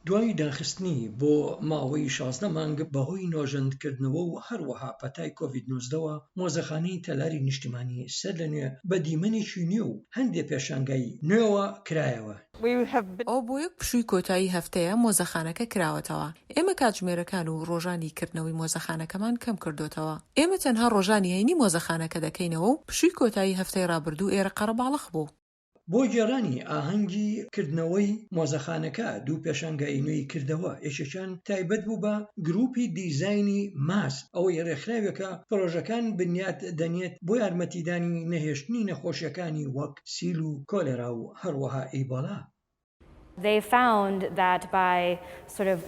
دوای داخستنی بۆ ماوەی 16 مانگ بەهۆی نۆژەندکردنەوە و هەروەها پەتای کۆڤید 19وە، مۆزەخانەی تەلاری نیشتیمانی سەرلەنوێ بە دیمەنێکی نوێ و هەندێ پێشانگای نوێوە کرایەوە. ئەوە بۆ یەک پشووی کۆتایی هەفتەیە مۆزەخانەکە کراوەتەوە. ئێمە کاتژمێرەکان و ڕۆژانی کردنەوەی مۆزەخانەکەمان کەم کردۆتەوە. ئێمە تەنها ڕۆژانی هەینی مۆزەخانەکە دەکەینەوە و پشووی کۆتایی هەفتەی ڕابردوو ئێرە قەرەباڵخ بوو. بۆ گێڕانی ئاهەنگی کردنەوەی مۆزەخانەکە دوو پێشانگای نوێی کردەوە، یەکێکیان تایبەت بوو بە گروپی دیزاینی ماس، ئەوەی ڕێکخراوێکە پڕۆژەکان بنیات دەنێت بۆ یارمەتیدانی نەهێشتنی نەخۆشیەکانی وەک سیل و کۆلێرا و هەروەها ئیبۆلا. They found that by sort of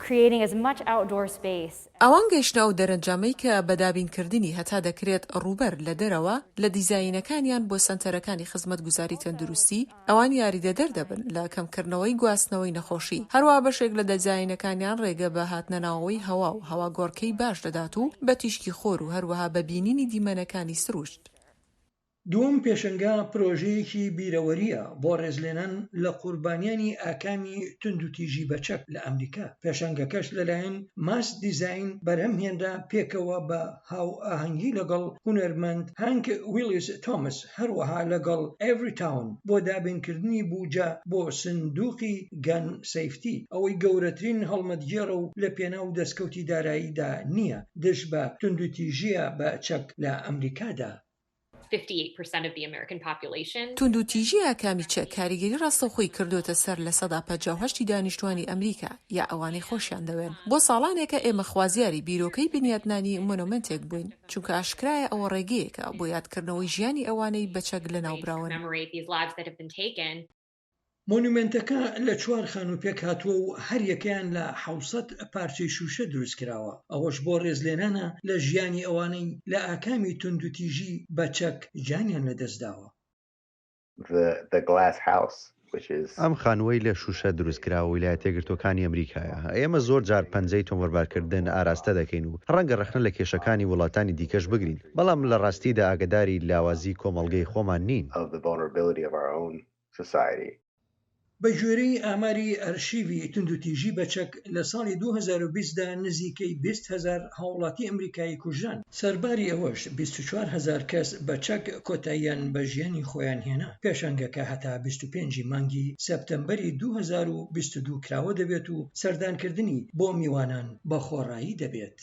creating as much outdoor space. ئەوان گەیشتنە ئەو دەرەنجامەی کە بە دابینکردنی هەتا دەکرێت ڕووبەر لە دەرەوە لە دیزاینەکانیان بۆ سەنتەرەکانی خزمەتگوزاری تەندروستی، ئەوان یاریدەدەر دەبن لە کەمکردنەوەی گواستنەوەی نەخۆشی. هەروەها بەشێک لە دیزاینەکانیان ڕێگە بە هاتنەناوەوەی هەوا و هەواگۆڕکێی باش دەدات و بە تیشکی خۆر و هەروەها بە بینینی دیمەنەکانی سروشت. دووەم پێشەنگا پرۆژەیەکی بیرەوەرییە بۆ ڕێزلێنان لە قوربانیانی ئاکامی توندوتیژی بە چەک لە ئەمریکا، پێشەنگەکەش لەلایەن ماس دیزاین بەرهەم هێنرا پێکەوە بە هاوئاهەنگی لەگەڵ هونەرمەند هانک ویڵیس تۆمس هەروەها لەگەڵ ئێڤریتاون بۆ دابینکردنی بوجە بۆ سندوقی گەن سەیفتی ئەوەی گەورەترین هەڵمەتگێڕە و لەپێناو دەستکەوتی داراییدا نییە دژ بە توندوتیژییە بە چەک لە ئەمریکادا. توندوتیژی ئاکامی چەک کاریگەری ڕاستەوخۆی کردۆتە سەر 58% ی دانیشتوانی ئەمریکا یا ئەوانەی خۆشیان دەوێن. بۆ ساڵانێکە ئێمە خوازیاری بیرۆکەی بنیاتنانی مۆنۆمێنتێک بووین، چونکە ئاشکرایە ئەوە ڕێگەیەکە بۆ یادکردنەوەی ژیانی ئەوانەی بە چەک لەناوبراون. مۆنومێنتەکە لە چوار خانوو پێکهاتووە و هەریەکەیان لە 700 پارچەی شووشە دروستکراوە، ئەوەش بۆ ڕێزلێنانە لە ژیانی ئەوانەی لە ئاکامی توندوتیژی بە چەک گیانیان لەدەستداوە. ئەم خانووەی لە شووشە دروستکراوە ویلایەتە یەکگرتووەکانی ئەمریکایە. ئێمە زۆر جار پەنجەی تۆمەتبارکردن ئاراستە دەکەین و ڕەنگە ڕەخنە لە کێشەکانی وڵاتانی دیکەش بگرین، بەڵام لە ڕاستیدا ئاگەداری لاوازی کۆمەڵگەی خۆمان نین. Society. بەگوێرەی ئاماری ئەرشیڤی توندوتیژی بە چەک، لە ساڵی 2020 دا نزیکەی 20 هەزار هاوڵاتی ئەمریکایی کوژران، سەرباری ئەوەش 24 هەزار کەس بە چەک کۆتاییان بە ژیانی خۆیان هێنا، پێشانگەکە هەتا 25 ی مانگی سێپتەمبەری 2022 کراوە دەبێت و سەردانکردنی بۆ میوانان بە خۆڕایی دەبێت.